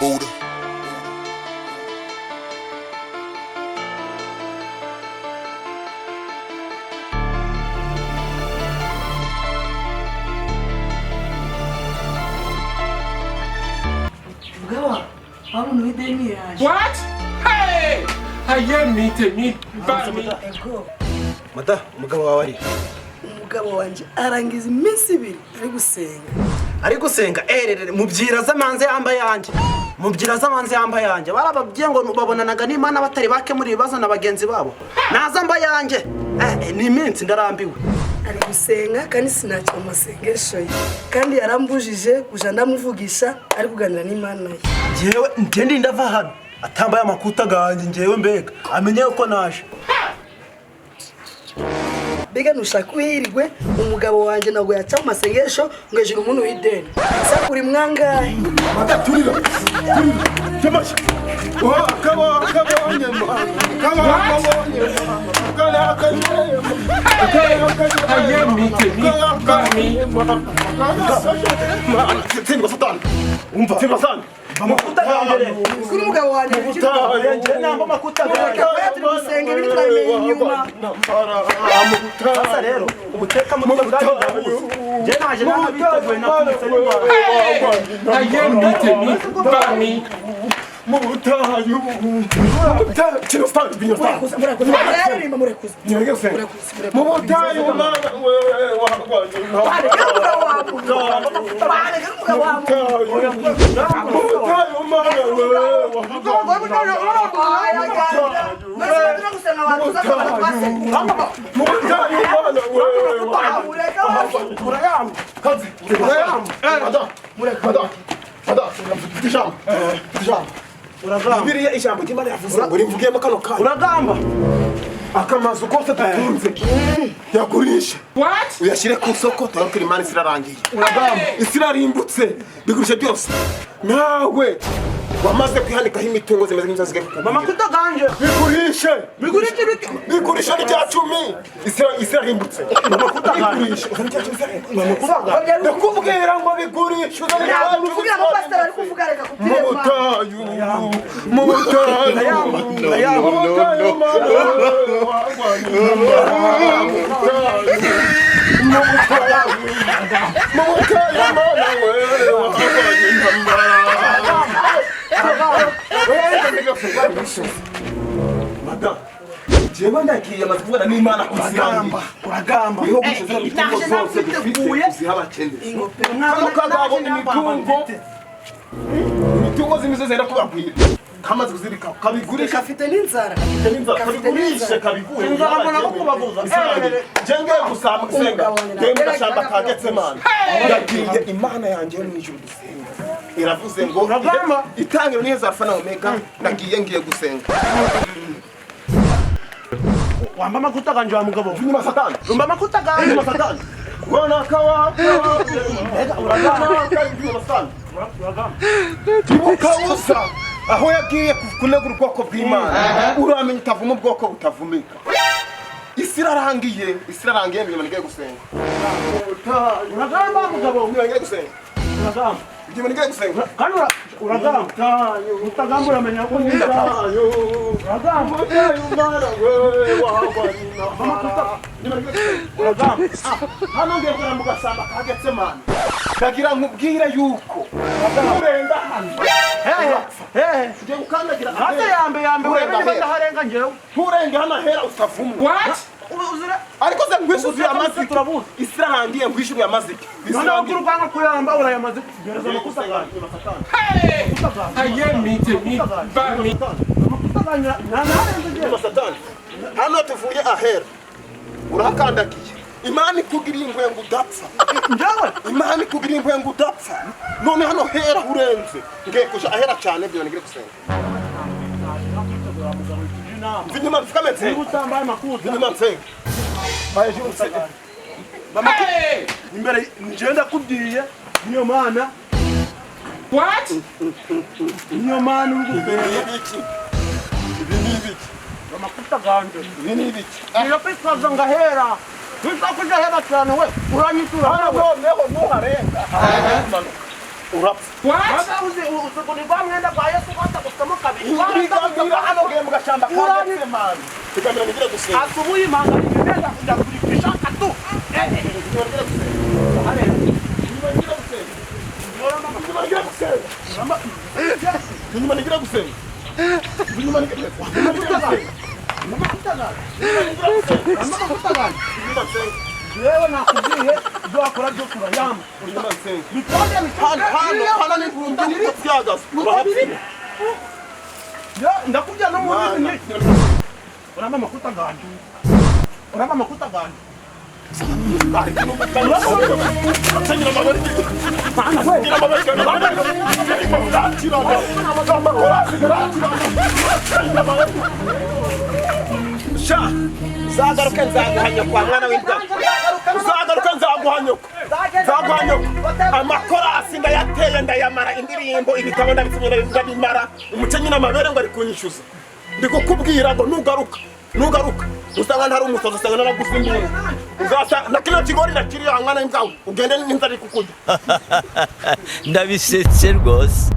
Buddha. Mugabo wabona uw'ideni yaje. What? Hey! Ayé mi, tèmi bá mi. Ego. Mada, umugabo wawe ari? Umugabo wanjye arangiza iminsi 2 ari gusenga. Ari gusenga ererere mubyira z'amanze yamba yanjye. Mubyira z'amanze yamba yanjye. Barababwiye ngo babonanaga n'Imana batari bake muri ibibazo na bagenzi babo. Naza mba yanjye. Ni iminsi ndarambiwe. Ari gusenga kandi sinacyo mu masengesho ye. Kandi yarambujije kuja ndamuvugisha ari kuganira n'Imana ye. Njyewe njye ndava hano atambaye amakuta ganjye njyewe mbega amenye uko naje. Mbega nushaka uhirwe umugabo wanjye ntabwo yaca mu masengesho ngo ejuru umuntu w'ideni. Sakuri mwangahe? Turira. Turira. Tamash. Wa kaba kaba nyama. Kaba kaba nyama. Kala kala. Ayé mi, tèmi bá mi. Tsindwa satani. Umva. Tsindwa satani. Amakuta ganjye. Kuri umugabo wanjye Njye namba amakuta ganjye. turi gusenga ibindi turabimenya inyuma. Sasa rero ubuteka mutwe bwanjye ndabuzi. Njye naje nabiteguye nakubitse n'indwara. Ayé mi, tèmi bá mi. Mu butayu. Tsindwa satani. Tsindwa satani. Murakoze muraririmba murakoze. Mu butayu mwana we Bareke umugabo wawe. Bareke umugabo wawe. Mu butayu mwana we. Mu butayu mwana we. Urayamba. Kazi. Urayamba. Ada. Ada. Ada. Mfite ijambo. Mfite ijambo. Uragamba. Bibiliya ijambo ry'Imana yavuze ngo rimvugiyemo kano kanya. Uragamba. Akamazu kose dutunze yagurishe. What? Uyashyire ku isoko turabwira Imana isi irarangiye. Uragamba. Isi irarimbutse bigurishe byose. Nawe wamaze kwihanikaho imitungo zimeze nk'imisozi zigiye kukugwira. Amakuta ganje. Bigurishe. Bigurishe bike. Bigurishe n'icya 10. Isi irarimbutse. Amakuta ganje. Bigurishe. Uzane icya 10. Amakuta ganje. Ndakubwira ngo bigurishe uzane icya 10. Kugira ngo pastor ari kuvuga reka Mu kutirema. butayu, mu butayu, mu butayu, mana we, mu butayu, mu butayu, mana we, warwanye intambara. Madamu, jewe ndagiye amaze kuvugana n'Imana ku isi yanjye. Uragamba. Niho gushyize imitungo zose dufite uziha abakene. Kano kagabo imitungo imitungo z'imisozi yenda kubagwira. Kamaze kuzirika kabigurisha Kafite n'inzara. kabigurisha kabiguhe. Inzara mbona ko kubaguza. Jenge gusaba gusenga. Ngiye mu gashamba ka Getsemani. Ndagiye Imana yanjye yo mu ijuru dusenga. Iravuze ngo Uragamba. itangiro ni Alfa na Omega. Ndagiye ngiye gusenga. Wamba amakuta ganje wa mugabo. Nyuma satani. Umba amakuta ganje. Nyuma satani. Wana kawa. Mbega uragamba. Nyuma satani. Uragamba. Ibuka usa aho yagiye kunegura ubwoko bw'Imana uramenya utavuma ubwoko butavumika. Isi irarangiye, isi irarangiye mbere ngiye gusenga. Uragamba mugabo. Mbere ngiye gusenga. Uragamba. Mbere ngiye gusenga. Kandi uragamba. Utagamba uramenya ko nyiza. Uragamba. Uragamba. Hano ngiye kugera mu gasamba ka Getsemani. Ndagira nkubwire yuko urenga hano. Hehe. Hehe. Ugiye gukandagira Hata yambe yambe Urenga urebe niba ahera. ndaharenga njyewe. Nturenge hano ahera utavumwa. What? Uzira. Ariko se nkwishyuye amaziki. Turabuze. Isi irarangiye nkwishyuye amaziki. Noneho kuri urwanga kuyamba urayamaze kugereza amakuta ganje. Hey! Ayé mi, tèmi bá mi. Amakuta ganje ntaharenze njyewe. Satani. Hano tuvuye ahera. Urahakandagiye. Imana ikugiriye impuhwe ngo udapfa. Njyewe. Imana ikugiriye impuhwe ngo udapfa. None hano hera urenze. Ngiye kuja ahera cyane byo ngiye gusenga. Mva inyuma mfukame nsenga. Niba utambaye amakuta. Mva inyuma nsenga. Baye juru nsenga. Hey! Imbere njyewe ndakubwiye niyo mana What? niyo mana uri Ibi gusenga. ni ibiki? Ibi ni ibiki? Amakuta ganje. Ibi ni ibiki? Niyo pisaza ngahera. Ntushaka kuja ahera cyane we. Uranyitura Hano we. noneho ntuharenga. Manuka. Urapfa. Waza uzi uzi ngo ni rwa mwenda rwa Yesu rwatabutsemo kabiri. Bigamira hano ugiye mu gashamba ka Getsemani. Bigamira nigire gusenga. Asubuhi magharibi nenda kuja kulipisha tu. Nigire gusenga. Nigire gusenga. Nigire gusenga. Nyuma nigire gusenga. Nyuma nigire gusenga. Nyuma nsenga. Yewe nakubwiye ibyo wakora byose urayamba. Nyuma nsenga. Bitonde. Hano hano hano ni mbyuka byagaze. Urahapfira. Ya ndakubwira no muri ni. Uramba amakuta ganje. Uramba amakuta ganje. Sha, uzagaruke nzaguha nyoko wa mwana w'imbwa. Uzagaruke nzaguha nyoko. Nzaguha nyoko. Amakorasi ndayateye ndayamara, indirimbo ibitabo ndabisomye ndabimara. Umuce nyine amabere ngo ari kunyishyuza. Ndi kukubwira ngo nugaruka, nugaruka usanga ntari umusazi, usanga naraguze imbunda. Uzasanga na kino kigori nakiriye wa mwana w'imbwa we, ugende n'inzara iri kukurya. Ndabisetse rwose.